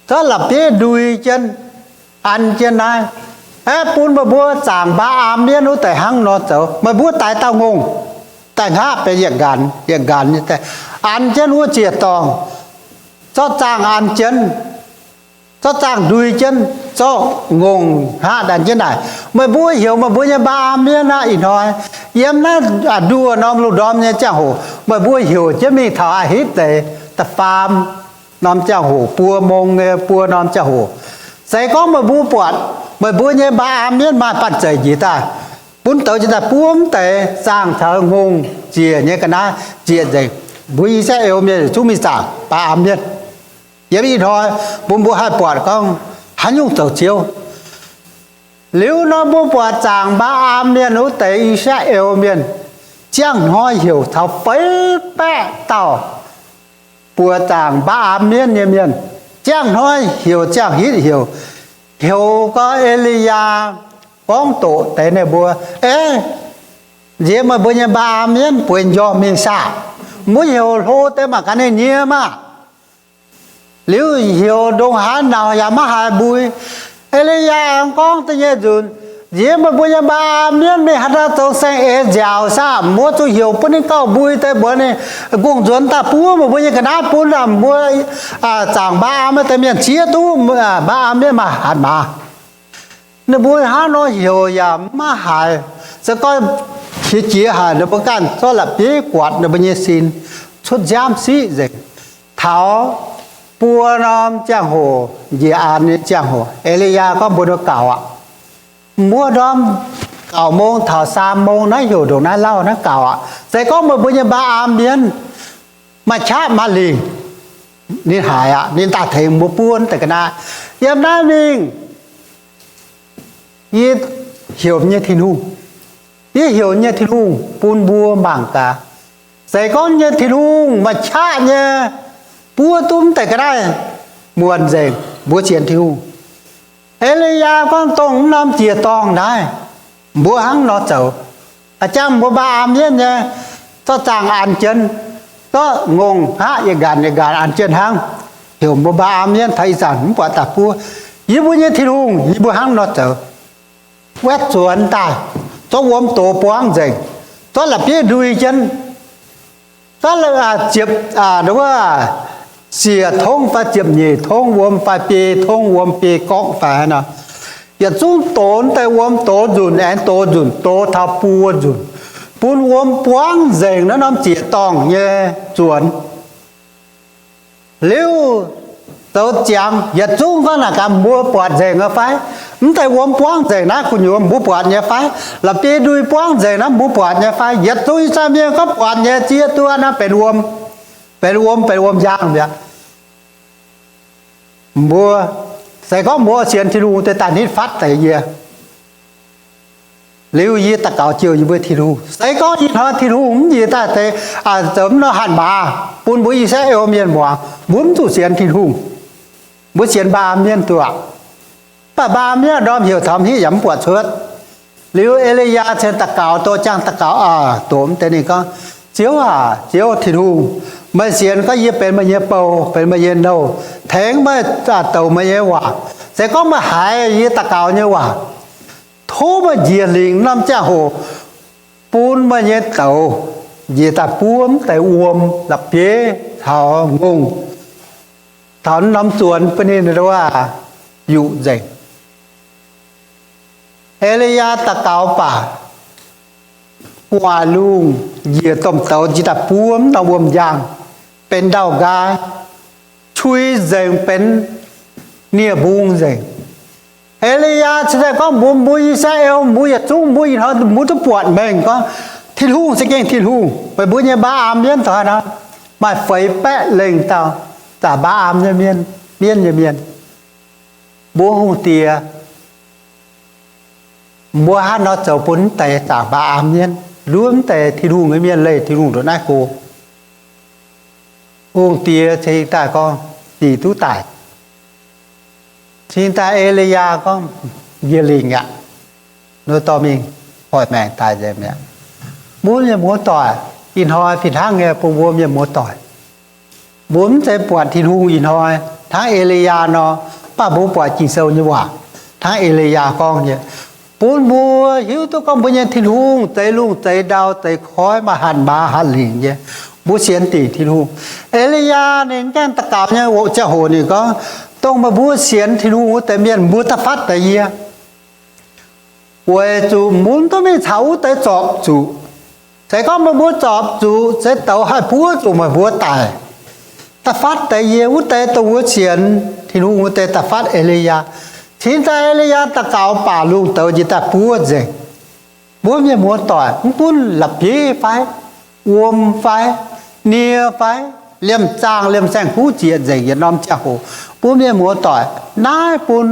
zorqv la'bieiv ndui jienv, an jienv naaiv, aeqv, bun meih mbuo zaangc Mbaa^am Mienv wuov deix hnangv nor zoux. Meih mbuo daix dauh ngongh daaih hngaqv benx yietc nqanx yietc nqanx nyei daaih, an jienv wuov ziec-dorngh, zorqv zaangh an jienv, zorqv zaangh ndui jienv, zorqv ngongh hngaqv an jienv naaic. Meih mbuo heuc meih mbuo nyei Mbaa^am Mienv aqv, ih hnoi yiem naaiv nduoh norm lungh ndorm nyei ziangh hoc meih mbuo heuc jienv mingh taux Aa^hitv deic da'faam norm ziangh hoc, buo mong nyei buo norm ziangh hoc. Se gorngv meih mbuo buatc meih mbuo nyei Mbaa^am Mienv maaih banh zeic njiec daaih, bun douz njiec daaih buo mv deix zaangh caux ngongh ziec nyei ga'naaiv zieqc nzengc, mbuo I^saa^laa^en Mienh yietc zungv mingh zaangc Mbaa^am Mienv. Yiem ih hnoi bun mbuo haih buatc gorngv haaix nyungc zoux Ziouv. Liuz nor mbuo buatc zaangc Mbaa^am Mienv wuov deix I^saa^laa^en Mienh, ziangh hnoi heuc taux feix baeqv dauh buoqc zaangc Mbaa^am Mienv nyei mienh. Ziangh hnoi heuc, ziangh hitv heuc, heuc gau E^li^yaa gorngv doqc deix ninh mbuo, Ei, nziex meih mbuo nyei Mbaa^am Mienv bueix njormh mingh saah? Mbuo heuc hlo deix mangc gaax ninh nyie maah! Liuz heuc ndongc haaix nauc yaac maiv haiz mbui. E^li^yaa aengx gorngv da'nyeic nzunc, Nziex meih mbuo nyei Mbaa^am Mienv mingh haaix dauh zoux saeng-eix nziaauc saah? Mbuo zuqc heuc bun ninh gauh mbui deix mbuox ninh, Ngongh nzuonx daaih buov meih mbuo nyei ga'naaiv bun mbuo zaangc Mbaa^am deix mienh zieqv duqv Mbaa^am Mienv maaih hatc maaz. Ninh mbuo hnangv nor heuc yaac maiv haiz. Se gorngv qiex jiez haic, ninh mbuo ganh zorqv la'bieiv guatc ninh mbuo nyei sin, cuotv nziaamv siqv nzengc. Taux buo norm ziangh hoc, njiec aanx nyei ziangh hoc, E^li^yaa gorngv mbuox ninh mbuo, Gaux aqv. Mbuo ndorm gauh mong taux saam mong naaiv heuc ndongc naaiv lauh naaiv gaux aqv. Se gorngv meih mbuo nyei Mbaa^am Mienv maaih qaqv maaih lingh, ninh haiz aqv, ninh daaih tengx mbuo buov deix ga'naaiv. Yiem naaiv mingh yie heuc nyei Tin-Hungh, yie heuc nyei Tin-Hungh bun mbuo mangc gaax. Se gorngv nyei Tin-Hungh maaih qaqv nyei buov duqv deix ga'naaiv muonc nzengc, mbuo sienx Tin-Hungh. E^li^yaa gorngv, Dongh mv norm ziec-dorngh naaiv, mbuo hnangv nor zoux. A'jangv mbuo Mbaa^am Mienv nyei, zorqv zaangh an jienv, zorqv ngongh hngaqv yietc nqanx yietc nqanx an jienv hnangv. Heuc mbuo Mbaa^am Mienv taux ih zanc mv buatc daaih buov. Yie mbuo nyei Tin-Hungh, yie mbuo hnangv nor zoux. Wetv zuonx daaih, zorqv wuom doz buangv nzengc, zorqv la'bieiv ndui jienv, Gaav ziepc, wuov, ziepc tongv fai ziepc nyeic tongv wuom fai biei tongv wuom biei gorngv fai nor, yietc zungv doz deix wuom doz nzunc aengx doz nzunc, doz taux buo nzunc, bun wuom buangv nzengc naaiv norm ziec-dorngh nyei zuonx. Liuz zoux ziangx yietc zungv gorngv naaic gaax mbuo buatc nzengc nyei fai? Mv deix wuom buangv nzengc naaiv gu'nyuoz mbuo buatc nyei fai? La'bieiv ndui buangv nzengc naaiv mbuo buatc nyei fai? Yietc zungv Iu-Mienh gorngv buatc nyei, ziex duqv naaiv benx wuom, benx wuom, benx wuom-njang mi'aqv. Mbuo se gorngv mbuo sienx Tin-Hungh deix daaih nitv fatv deix yie. Liuz yie daux gaux jouh yie mbuo Tin-Hungh. Se gorngv ih hnoi Tin-Hungh mv njiec daaih deix, zoux mv norm hatc maaz bun mbuo I^saa^laa^en Mienh muangx, mbuo mv zuqc sienx Tin-Hungh. Mbuo sienx mbaa mienv duqv aqv. Mv baac mbaa mienv ndorm heuc taux mv hiuv yaac mv buatc cuotv. Liuz E^li^yaa cingx daux gaux, doqc jangx daux gaux, doqc mv deix ninh gorngv, Ziouv aac, Ziouv Tin-Hungh, meih sienx gorngv yie benx meih nyei bou, benx meih nyei nouh, tengx meih douc meih nyei waac. Se gorngv meih haiz yie daux gaux nyei waac, tov meih njiec lingc norm ziangh hoc bun meih nyei douz njiec daaih buov mv deix wuom la'bieiv caux ngongh taux norm zuonx bun ninh wuov yuqc nzengc. E^li^yaa daux gaux baac gu'nguaaic lungh njiec domh douz njiec daaih buov mv norm wuom-njang, benx ndau-nqaai, cui nzengc benx nie-mbung nzengc. E^li^yaa cingx daaih gorngv mbuo, mbuo I^saa^laa^en, mbuo yietc zungv mbuo ih hnoi mbuo duqv buatc mengh gorngv Tin-Hungh se gengh Tin-Hungh. Weic mbuo nyei mbaa aam mienv doic nor, maaih feix baeqv lengh dauh zaqc mbaa aam nyei mienh, mienv nyei mienh. Mbuo hungh diex, mbuo hnangv nor zoux bun mv deix zaqc mbaa aam mienv, luov mv deix Tin-Hungh nyei mienh leih Tin-Hungh ndongc naaiv go. Hungh diex cingx daaih gorngv, Sic duqv daic. Cingx daaih E^li^yaa gorngv, Njiec lingc aqv. Nor dorh mingh hoic maengc daic nzengc mi'aqv. Mbuo mienh muoz-doic, ih hnoi fih hnangv nyei bun mbuo mienh muoz-doic. Mbuo mv zeiz buatc Tin-Hungh ih hnoi hnangv E^li^yaa nor, mv baac mbuo buatc Ging-Sou nyei waac hnangv E^li^yaa gorngv nyei, bun mbuo hiuv duqv gorngv mbuo nyei Tin-Hungh zeix lungh zeix ndau, zeix koiv, maaih hatc maaz hatc lingc nyei. Mbuo sienx dingc Tin-Hungh. E^li^yaa ninh gaengh daux gaux nyei ziangh hoc ninh gorngv, dongh meih mbuo sienx Tin-Hungh wuov deix mienh, mbuo da'fatv deix yie. Weic zuqc mbuo mv duqv mingh caux wuov deix zorpc zuqc. Se gorngv meih mbuo zorpc zuqc, se douz haih buov zuqc meih mbuo daic. Da'fatv deix yie, wuov deix dongh wuov sienx Tin-Hungh wuov deix da'fatv E^li^yaa. Cingx daaih E^li^yaa daux gaux baac lungh douz njiec daaih buov nzengc. Mbuo mienh muoz-doic, mv gunv la'bieiv fai, wuom fai, nie fai, liemh zaangh liemh saeng-kuv zieqc nzengc yietc norm ziangh hoc. Mbuo mienh muoz-doic, naaiv bun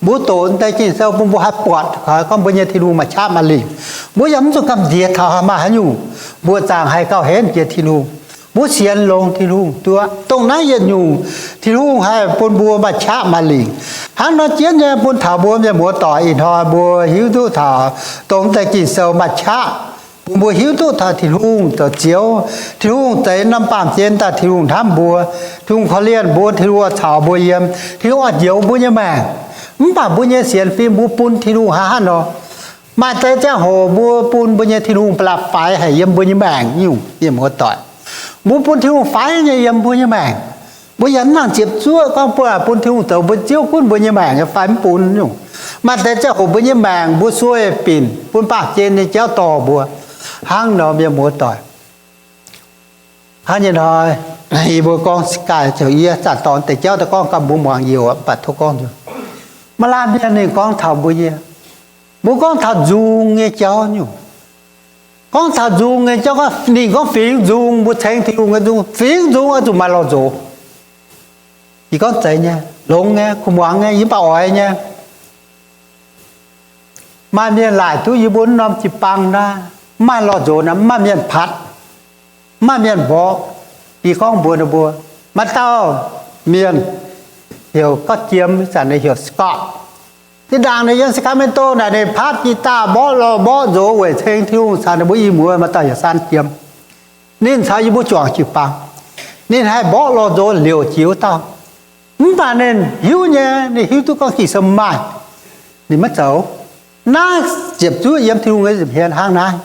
mbuo doqc deix Ging-Sou bun mbuo haih buatc gorngv mbuo nyei Tin-Hungh maaih qaqv maaih lingc. Mbuo yaac mv zuqc gamh nziex taux maaih haaix nyungc mbuoqc zaangc haih gauh henv jiex Tin-Hungh. Mbuo sienx longx Tin-Hungh duqv. Dongh naaiv yietc nyungc Tin-Hungh haih bun mbuo maaih qaqv maaih lingc. Hnangv nor jienv nyei bun taux mbuo mienh muoz-doic ih hnoi mbuo hiuv duqv taux dongh deix Ging-Sou maaih qaqv, bun mbuo hiuv duqv taux Tin-Hungh zoux Ziouv. Tin-Hungh zeix norm baamh gen daaih, Tin-Hungh hnamv mbuo, Tin-Hungh korv-lienh mbuo, Tin-Hungh oix caux mbuo yiem, Tin-Hungh oix njoux mbuo nyei maengc. Mv baac mbuo nyei sienx fim mbuo bun Tin-Hungh haaix haaix nor. Maaih deix ziangh hoc mbuo bun mbuo nyei Tin-Hungh ba'laqc faix haic yiem mbuo nyei maengc nyungc, mienh muoz-doic. Mbuo bun Tin-Hungh faix nyei yiem mbuo nyei maengc. Mbuo yaac mv nangc ziepc zuoqv gorngv mbuo bun Tin-Hungh zoux mbuo Ziouv gunv mbuo nyei maengc nyei fai mv bun nyungc. Maaih deix ziangh hoc mbuo nyei maengc mbuo sueih binc bun baamh gen nyei jauv dorh mbuo. Hnangv nor mienh muoz-doic, hnangv nyei hnoi, yie mbuo gorngv gaaih ziouc yie zanc dorh deix jauv daaih gorngv gaax mbuo muangx youc, mv baac tov gorngv nzunc. Maaih laanh mienh ninh gorngv taux mbuo nyei, mbuo gorngv taux nzung nyei jauv nyungc. Gorngv taux nzung nyei jauv, ninh gorngv fingx nzung, mbuo ceng Tin-Hungh nyei nzung, fingx nzung oix zuqc maaih lorh nzox. Yie gorngv zeiz nyei, longx nyei, kuh muangx nyei, yie mv baac oix nyei. Maaih mienh laaic duqv yie mbuo norm jiu-baang naaiv, mv maaih lorh nzox naaic, mv maaih mienh patv, mv maaih mienh mborqv. Yie gorngv mbuox ninh mbuo, maaih dauh mienh heuc Gauv Jiem, ih zanc ninh heuc Scott. Zinh ndaangc ninh yiem Sacramento naaic, ninh patv guitar mborqv lorh mborqv nzox weic ceng Tin-Hungh caux ninh mbuo i muoz. Maaih dauh heuc Saan Jiem, ninh caux yie mbuo juangc jiu-baang. Ninh haih mborqv lorh nzox liouc jiex wuov dauh. Mv baac ninh hiuv nyei, ninh hiuv duqv gorngv Ging-Sou maaih, ninh maiv zoux. Naaiv ziepc zuoqv yiem Tin-Hungh nyei nza'hmien hnangv naaiv.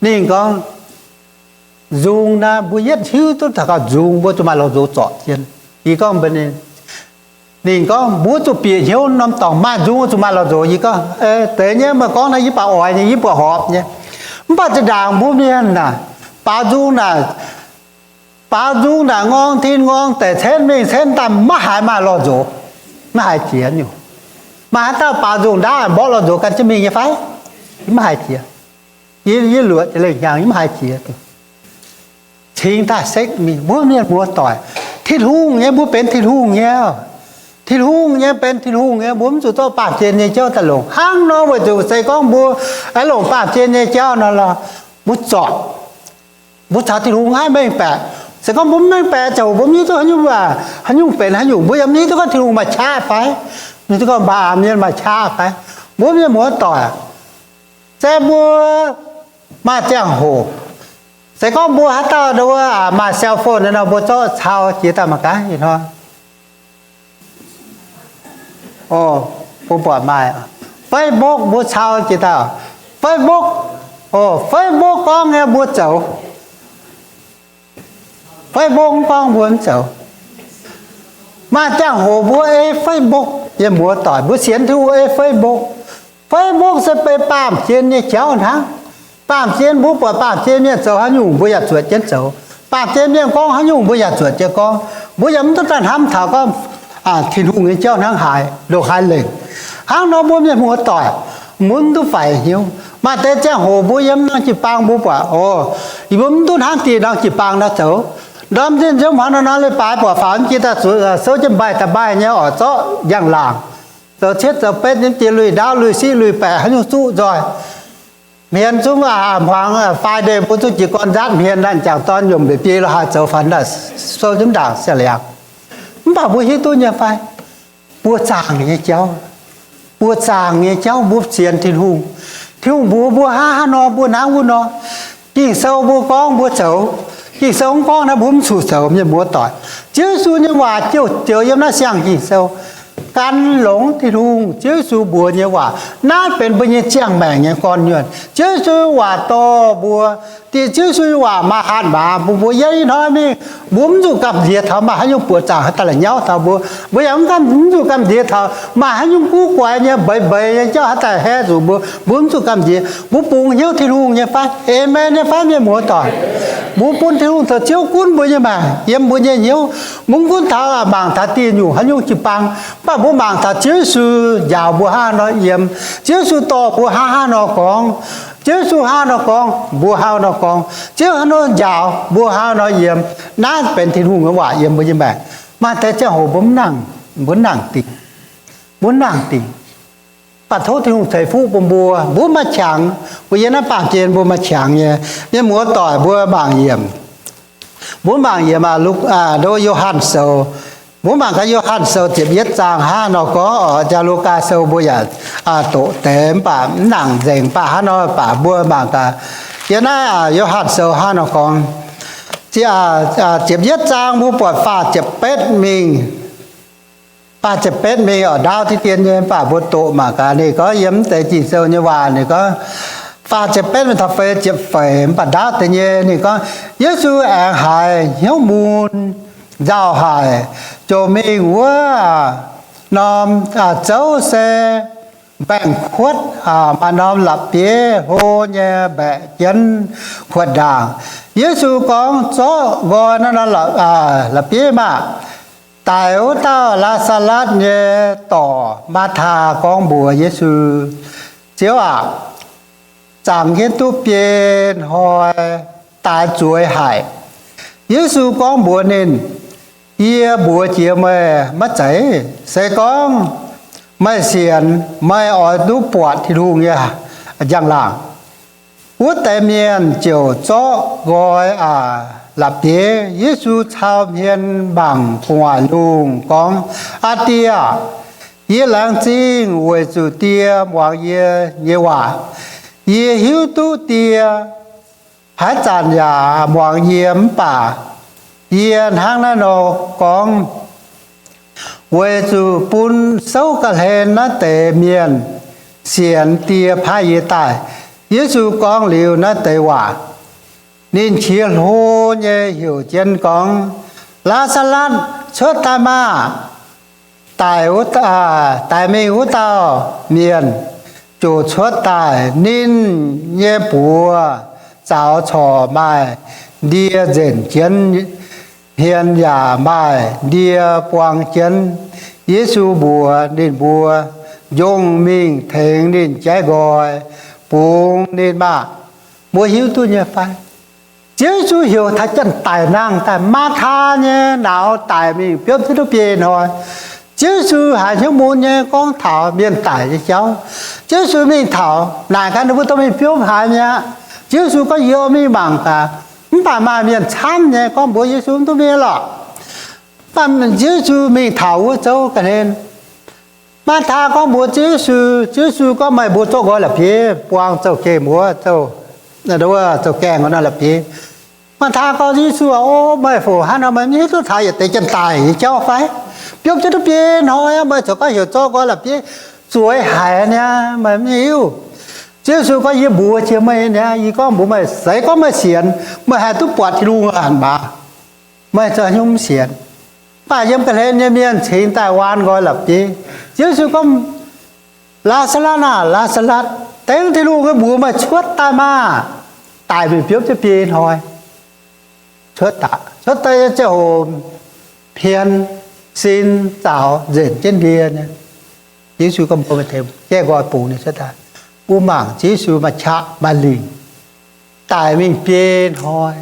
Ninh gorngv, nzung naaiv, mbuo yietv hiuv duqv taux gauh nzung, mbuo zuqc maaih lorqc nzox zorpc jienv. Yie gorngv mbuox ninh, ninh gorngv, mbuo zuqc bieqc hnyouv norm dorngx maaih nzung zuqc maaih lorqc nzox. Yie gorngv, deix nyei, meih gorngv naaiv yie baac oix nyei, yie buatc horpc nyei. Mv baac zinh ndaangc mbuo mienh naaic, baaux nzung naaic, baaux nzung naaic ngorng tin ngorng deic, cenv mingh cenv daaih, maiv haiz maaih lorqc nzox, maiv haiz jiex nyungc. Maaih haaix dauh baaux nzung ndaauv mborqv lorqc nzox gan jienv mingh nyei fai? Maiv haiz jiex. Yie, yie luoqc jiex lengh hnyangx, yie maiv haiz jiex. Cingx daaih sekv mingh, mbuo mienh muoz-doic, Tin-Hungh nyei, mbuo benx Tin-Hungh nyei. Tin-Hungh nyei, benx Tin-Hungh nyei, mbuo mv zuqc zorqv baamh gen nyei jauv daaih longc. Hnangv nor weic zuqc se gorngv mbuo aengx longc baamh gen nyei jauv nor lorqc, mbuo zorpc, mbuo caux Tin-Hungh maiv mengh baeqc. Se gorngv mbuo mv mengh baeqc ziangh hoc mbuo mv hiuv duqv haaix nyungc, haaix nyungc benx haaix nyungc, mbuo yaac mv hiuv duqv gorngv Tin-Hungh maaih qaqv fai, mv hiuv duqv gorngv mbaaux mienh maaih qaqv fai. Mbuo mienh muoz-doic, se mbuo maaih ziangh hoc, se gorngv mbuo haaix dauh maaih cell phone nor, mbuo zorqv cau jiex daaih mangc gaax ih hnoi. O, mbuo buatc maaih Facebook, mbuo cau jiex daaih Facebook. O, Facebook gorngv nyei mbuo zoux. Facebook mv gorngv mbuo mv zoux. Maaih ziangh hoc mbuo ei Facebook, yie muoz-doic, mbuo sienx Tin-Hungh ei Facebook. Facebook se benx baamh gen nyei jauv hnangv. Baamh gen mbuo buatc baamh gen mienh zoux haaix nyungc, mbuo yaac zuotc jienv zoux. Baamh gen mienh gorngv haaix nyungc, mbuo yaac zuotc jienv gorngv. Mbuo yaac mv duqv daaih hnamv taux gorngv Tin-Hungh nyei jauv hnangv haaix, ndongc haaix lengc. Hnangv nor mbuo mienh muoz-doic, mbuo mv duqv faix hnyouv. Maaih deix ziangh hoc mbuo yiem norm jiu-baang mbuo buatc, o, yie mbuo mv duqv hnamv dieh norm jiu-baang naaiv zoux. Ndorm nzunc nziouv hmuangx nor, nor leiz-baaix buatc faaux jienv daaih zuqc souv jienv mbaih da'mbaih nyei oix zorqv njang-laangc, zoux cietv zoux betv nyei jiex lui-ndaauv lui-siqv lui-baeqc haaix nyungc zuqv nzoih. Hmien zungv hmuangx Friday mbuo zungv jiez gorn nzaatv hmien, naaiv jangc dorn yomc mbiec biei lo haaix zoux fai daaih sou jienv ndaangc siang-liangx. Mv baac mbuo hiuv duqv nyei fai? Buoz-zaangc nyei jauv, buoz-zaangc nyei jauv mbuo sienx Tin-Hungh. Tin-Hungh mbuox mbuo hnangv haaix nor mbuo hnangv wuov nor. Ging-Sou mbuo gorngv mbuo zoux. Ging-Sou mv gorngv naaiv mbuo mv zuqc zoux, mienh muoz-doic. Ziouv Yesu nyei waac jiuv ziouc yiem naaiv siang Ging-Sou. Gan longx Tin-Hungh, Ziouv Yesu mbuox nyei waac, naaiv benx mbuo nyei ziangh maengc nyei gorn-nyuonh. Ziouv Yesu nyei waac dorh mbuo, dieh Ziouv Yesu nyei waac maaih hatc maaz bun mbuo. Yiem ih hnoi mingh, mbuo mv zuqc gamh nziex taux maaih haaix nyungc buoqc zaangc haaix daaih la'nyauv taux mbuo. Mbuo yaac mv gamh, mv zuqc gamh nziex taux maaih haaix nyungc guv guaix nyei, mbeix mbeix nyei jauv haaix daaih haeqv zuqc mbuo. Mbuo mv zuqc gamh nziex. Mbuo bungx hnyouv Tin-Hungh nyei fai? Aamen nyei fai, mienh muoz-doic? Mbuo bun Tin-Hungh zoux Ziouv gunv mbuo nyei maengc, yiem mbuo nyei hnyouv. Mv gunv taux mangc taux dieh nyungc haaix nyungc jiu-baang, mv baac mbuo mangc taux Ziouv Yesu njaaux mbuo hnangv haaix nor yiem, Ziouv Yesu dorh mbuo hnangv haaix nor gorngv, Ziouv Yesu hnangv haaix nor gorngv, mbuo hnangv haaix nor gorngv, Ziouv haaix nor njaaux mbuo hnangv haaix nor yiem. Naaiv benx Tin-Hungh nyei waac yiem mbuo nyei maengc. Maaih deix ziangh hoc mbuo mv nangc, mbuo nangc dingc, mbuo nangc dingc. Mv baac tov Tin-Hungh ceix fuqv bun mbuo, mbuo maaih qangx, mbuo yiem naaiv baamh gen mbuo maaih qangx nyei. Mienh muoz-doic mbuo mangc yiemc, mbuo mangc yiemc aa, Luk, aa, ndo Yo^han Sou. Mbuo mangc gaax Yo^han Sou ziepc yietv zaang hnangv haaix nor gorngv oc. Jaa Lugaa Sou mbuo yaac, aa, doqc deix, mv baac mv nangc nzengc, mv baac hnangv nor baac mbuo mangc gaax. Yiem naaiv, aa, Yo^han Sou hnangv haaix nor gorngv. Ziepc, aa, aa, ziepc yietv zaang mbuo buatc faah ziepc betv mingh. Faah ziepc betv mingh oix ndaauv deix dien nyei, mv baac mbuo doqc mangc gaax. Ninh gorngv yiem mv deix Ging-Sou nyei waac, ninh gorngv faah ziepc betv mingh taux feix ziepc feix, mv baac ndaauv deix nyei. Ninh gorngv, Yesu aengx haiz hnyouv mun nzauh haic, ziouc mingh wuov norm, aa, zouv se mbaengx-kuotv, aa, maaih norm la'bieiv hlo nyei mbaeqc jienv kuotv ndaangc. Yesu gorngv, Zorqv nqoi naaiv norm, aa, la'bieiv maah! Daic wuov dauh Laa^saa^latv nyei dorc, Maa^taa, gorngv mbuox Yesu, Ziouv aac, zaangc jienv duqv biei hnoi daaix zueiz haic. Yesu gorngv mbuox ninh, Yie mbuox jiex meih maiv zeiz? Se gorngv meih sienx, meih oix duqv buatc Tin-Hungh nyei njang-laangc. Wuov deix mienh ziouc zorqv nqoi aac la'bieiv. Yesu cau hmien mangc gu'nguaaic lungh gorngv, Aa Die aah! Yie laengz zingh weic zuqc Die muangx yie nyei waac. Yie hiuv duqv Die haaix zanc yaac muangx yie, mv baac yie hnangv naaiv nor gorngv weic zuqc bun souv ga'hlen naaiv deix mienh sienx Die paaiv yie daaih. Yesu gorngv liuz naaiv deix waac, Ninh qiex hlo nyei heuc jienv gorngv, Laa^saa^latv, cuotv daaih maah! Daic, daic mingh wuov dauh mienh ziouc cuotv daaih. Ninh nyei buoz zaux corc maaih ndie nzenc jienv hmien, yaac maaih ndie buang jienv. Yesu mbuox ninh mbuo, Njongh mingh tengx ninh jaiv nqoi, bungx ninh maah! Mbuo hiuv duqv nyei fai? Ziouv Yesu heuc taux janx-daic nangh daaih, Maa^taa nyei nauz daic mingh biopv jienv duqv biei hnoi. Ziouv Yesu haiz hnyouv mun nyei gorngv taux mienh daic nyei jauv. Ziouv Yesu mingh taux, naaic gaax ninh mbuo dorh mingh biopv haaix mi'aqv. Ziouv Yesu gorngv, Yie oix mingh mangc gaax. Mv baac maaih mienh camv nyei gorngv mbuox Yesu, Mv duqv mingh lorqc. Mv baac Ziouv Yesu mingh taux wuov zouv ga'hlen. Maa^taa gorngv mbuox Ziouv Yesu, Ziouv Yesu gorngv, Meih mbuo zorqv nqoi la'bieiv buang zouv-gaengh wuov, zouv, zouv-gaengh nor la'bieiv. Maa^taa gorngv, Yesu aah, o meih foc hnangv nor, meih mv hiuv duqv taux yietc deix janx-daic nyei jauv fai? Biopv jienv duqv biei hnoi aqv, meih corc gorngv heuc zorqv nqoi la'bieiv, zueiz haic niaa, meih mv hiuv. Ziouv Yesu gorngv, Yie mbuox jiex meih niaa, yie gorngv mbuox meih, se gorngv meih sienx, meih haih duqv buatc Tin-Hungh a'maah. Meih zoux haaix nyungc mv sienx? Mv baac yiem ga'hlen nyei mienh cingx daaih waan nqoi la'bieiv. Ziouv Yesu gorngv, Laa^saa^latv aah, Laa^saa^latv, dengv Tin-Hungh nyei mbuox meih cuotv daaih maah! Daic mingh biopv jienv biei hnoi, cuotv daaih, cuotv daaih nyei ziangh hoc hmien, sin, zaux nzenc jienv ndie nyei. Yesu gorngv mbuox meih tengx jaiv nqoi bungx ninh cuotv daaih. Mbuo mangc Ziouv Yesu maaih qaqv maaih lingc, daic mingh biei hnoi,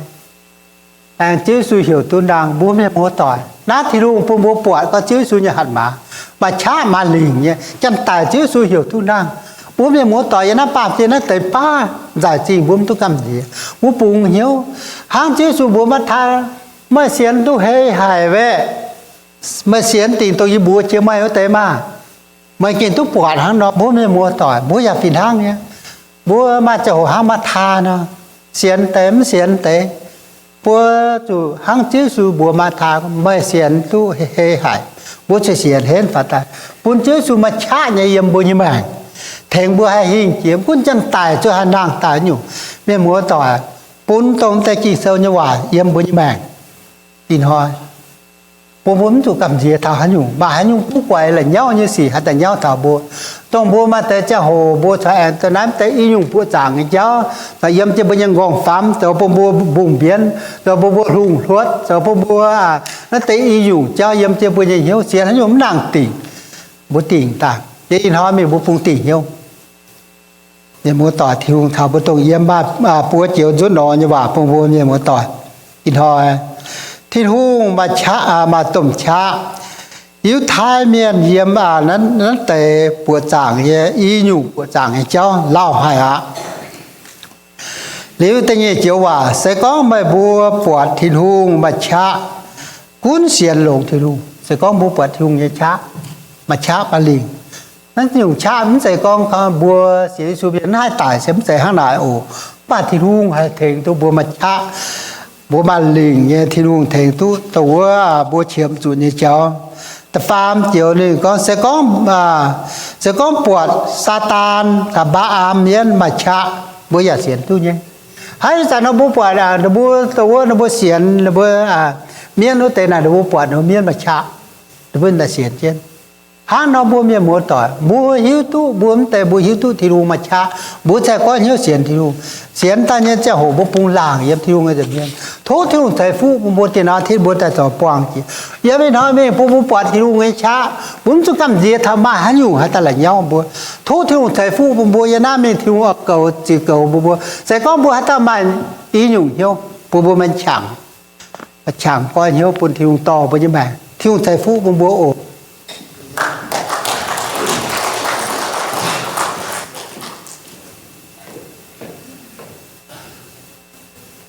aengx Ziouv Yesu heuc duqv nangh. Mbuo mienh muoz-doic, naaiv Tin-Hungh bun mbuo buatc gorngv Ziouv Yesu nyei hatc maaz maaih qaqv maaih lingc nyei, janx-daic Ziouv Yesu heuc duqv nangh. Mbuo mienh muoz-doic yiem naaiv baamh gen naaiv deix baav nzaaih zingh mbuo mv duqv gamh nziex. Mbuo bungx hnyouv hnangv Ziouv Yesu mbuox Maa^taa, Meih sienx duqv hei haic waeqv. Meih sienx dingc dongh yie mbuox jiex meih wuov deix maah! Meih gengh duqv buatc hnangv nor. Mbuo mienh muoz-doic mbuo yaac fih hnangv nyei. Mbuo maaih ziangh hoc hnangv Maa^taa nor, sienx deix mv sienx deix. Mbuo zuqc hnangv Ziouv Yesu mbuox Maa^taa, Meih sienx duqv hei haic. Mbuo zuqc sienx henv faaux daaih bun Ziouv Yesu maaih qaqv nyei yiem mbuo nyei maengc, tengx mbuo haih hingh jiex. Mv gunv janx-daic zuqc haih nangh daaih nyungc, mienh muoz-doic, bun dongh deix Ging-Sou nyei waac yiem mbuo nyei maengc. Ih hnoi bun mbuo mv zuqc gamh nziex taux haaix nyungc, maaih haaix nyungc guv guaix la'nyauv nyei sic haih daaih nyauv taux mbuo. Dongh mbuo maaih deix ziangh hoc mbuo corc aengx dongh naaiv deix i nyungc buoqc zaangc nyei jauv corc yiem jienv mbuo nyei nqorngv-famv, zoux bun mbuo mbungh mbienv, zoux bun mbuo hlungh hluotv, zoux bun mbuo naaiv deix i nyungc jauv yiem jienv mbuo nyei hnyouv, sienx haaix nyungc mv nangc dingc. Mbuo dingc daaih, yie ih hnoi mingh mbuo bungx dingc hnyouv. Mienh muoz-doic, Tin-Hungh caux mbuo dongh yiem maah, buo joux nzutv nor nyei waac bun mbuo mienh muoz-doic. Ih hnoi Tin-Hungh maaih qaqv, maaih domh qaqv. Yiutai Mienh yiem naaiv deix buoqc zaangc nyei, i nyungc buoqc zaangc nyei jauv lauh haic aqv. Liuz da'nyeic joux waac, se gorngv meih mbuo buatc Tin-Hungh maaih qaqv, gunv sienx longx Tin-Hungh. Se gorngv mbuo buatc Tin-Hungh nyei qaqv, maaih qaqv maaih lingc. Naaiv nyungc qaqv mv zeiz gorngv mbuo sienx Yesu mienh mv haih daic se mv zeiz hnangv naaic oc. Mv baac Tin-Hungh haih tengx duqv mbuo maaih qaqv, mbuo maaih lingc nyei, Tin-Hungh tengx duqv dongh wuov mbuo qiemx zuqc nyei jauv. Da'faam joux ninh gorngv, se gorngv, se gorngv buatc Saadaan caux Mbaa^am mienv maaih qaqv, mbuo yaac sienx duqv nyei. Haaix zanc nor mbuo buatc ninh mbuo dongh wuov ninh mbuo sienx ninh mbuo mienv wuov deix naaic, ninh mbuo buatc ninh mbuo mienv maaih qaqv, ninh mbuo daaih sienx jienv. Hnangv nor mbuo mienh muoz-doic, mbuo hiuv duqv, mbuo mv deix mbuo hiuv duqv Tin-Hungh maaih qaqv, mbuo cingx goiv hnyouv sienx Tin-Hungh. Sienx daaih nyei ziangh hoc mbuo bungx laangc yiem Tin-Hungh nyei nza'hmien. Tov Tin-Hungh ceix fuqv bun mbuo, da'nyeic hnoi Tin mbuo daaih zoux buangh jiex. Yiem ih hnoi mingh bun mbuo buatc Tin-Hungh nyei qaqv, mbuo mv zuqc gamh nziex taux maaih haaix nyungc haih daaih la'nyauv mbuo. Tov Tin-Hungh ceix fuqv bun mbuo, yiem naaiv mingh Tin-Hungh oix goux, ziux goux mbuo, mbuo. Se gorngv mbuo haaix dauh maaih i nyungc hnyouv, bun mbuo maiv qangx, qangx goiv hnyouv bun Tin-Hungh dorh mbuo nyei maengc. Tin-Hungh ceix fuqv bun mbuo oc.